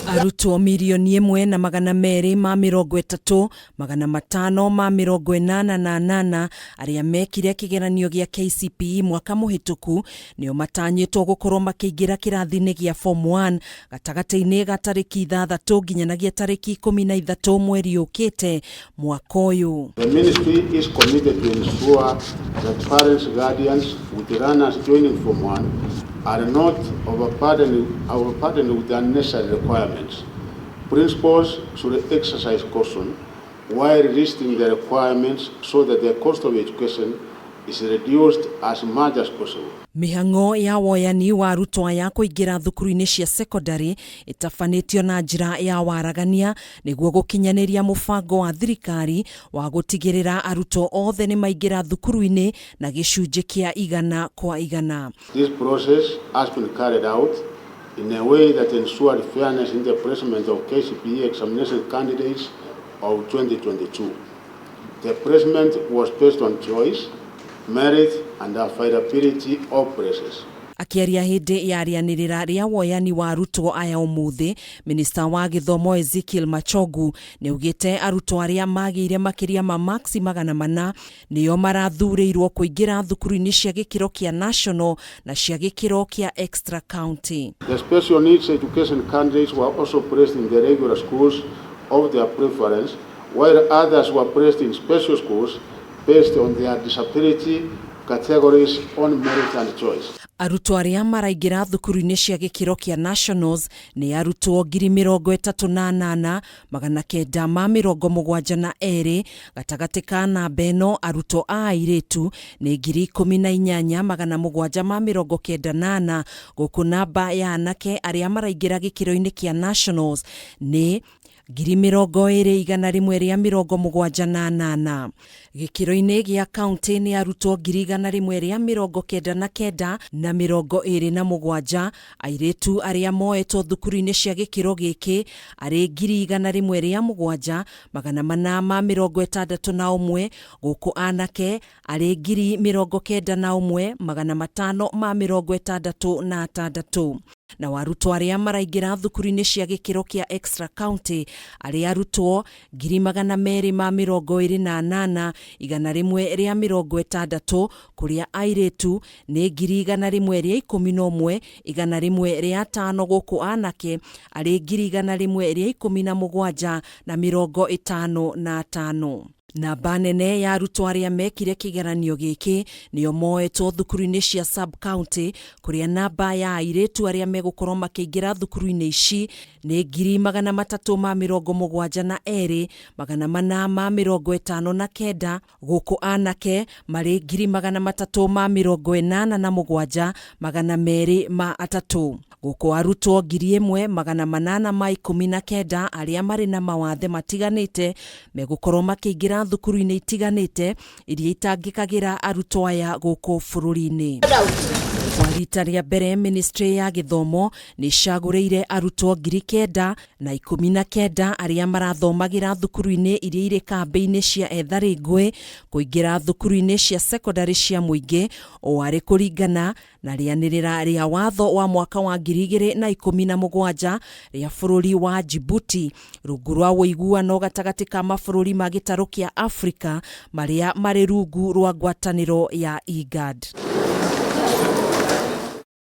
Arutwo 1,230,588 arĩa mekire kĩgeranio gĩa KCPE mwaka mũhĩtũku nĩo matanyĩtwo gũkorwo makĩingĩra kĩrathi-inĩ gĩa Form 1 gatagatĩ-inĩ ga tarĩki 6 nginyanagia tarĩki 13 mweri ũkĩte mwaka ũyũ. The ministry is committed to ensure that parents, guardians with learners joining Form 1 are not overburdened with unnecessary requirements. Principals should exercise caution while listing the requirements so that the cost of education is reduced as much as possible. Mĩhang'o ya woyani wa arutwo aya kũingĩra thukuru-inĩ cia cekondarĩ ĩtabanĩtio na njĩra ya waragania nĩguo gũkinyanĩria mũbango wa thirikari wa gũtigĩrĩra arutwo othe nĩ maingĩra thukuru-inĩ na gĩcunjĩ kĩa 100%. This process has been carried out in a way that ensured fairness in the placement of KCPE examination candidates of 2022. The placement was based on choice, merit and availability of places. Akĩaria hĩndĩ ya rĩanĩrĩra rĩa woyani wa arutwo aya ũmũthĩ, minista wa gĩthomo Ezekiel Machogu nĩaugĩte arutwo arĩa magĩire makĩria ma maksi 400 nĩo marathurĩirwo kũingĩra thukuru-inĩ cia gĩkĩro kĩa national na cia gĩkĩro kĩa extra county. The special needs education candidates were also placed in the regular schools of their preference, while others were placed in special schools based on their disability categories on merit and choice. Arutwo arĩa maraingĩra thukuru-inĩ cia gĩkĩro kĩa nationals nĩ arutwo 38,972. Gatagatĩ ka namba ĩno arutwo a airĩtu nĩ 18,794, gũkũ namba ya anake arĩa maraingĩra gĩkĩro-inĩ kĩa nationals nĩ 20,178. Gĩkĩro-inĩ gĩa kaunti nĩ arutwo 199,027, airĩtu arĩa moetwo thukuru-inĩ cia gĩkĩro gĩkĩ arĩ 107,461, gũkũ anake arĩ 91,566. Na arutwo arĩa maraingĩra thukuru-inĩ cia gĩkĩro kĩa extra county arĩ arutwo 228,160, kũrĩa airĩtu nĩ 111,105, gũkũ anake arĩ 117,055. Namba nene ya arutwo arĩa mekire kĩgeranio gĩkĩ nĩo moetwo thukuru-inĩ cia sub county, kũrĩa namba ya airĩtu arĩa megũkorwo makĩingĩra thukuru-inĩ ici nĩ 372,459, gũkũ anake marĩ 387,203, gũkũ arutwo 1,819 arĩa marĩ na mawathe matiganĩte megũkorwo makĩingĩra thukuru-inĩ itiganĩte iria itangĩkagĩra arutwo aya gũkũ bũrũri-inĩ. Kwa rita rĩa mbere ministry ya gĩthomo nĩ icagũrĩire arutwo 9,019 arĩa marathomagĩra thukuru-inĩ iria irĩ kambĩ-inĩ cia ethari ngũĩ kũingĩra thukuru-inĩ cia cekondarĩ cia mũingĩ, o arĩ kũringana na rĩanĩrĩra rĩa watho wa mwaka wa 2017 rĩa bũrũri wa Djibouti rungu rwa ũiguano gatagatĩ ka mabũrũri ma gĩtarũ kĩa Afrika marĩa marĩ rungu rwa ngwatanĩro ya IGAD.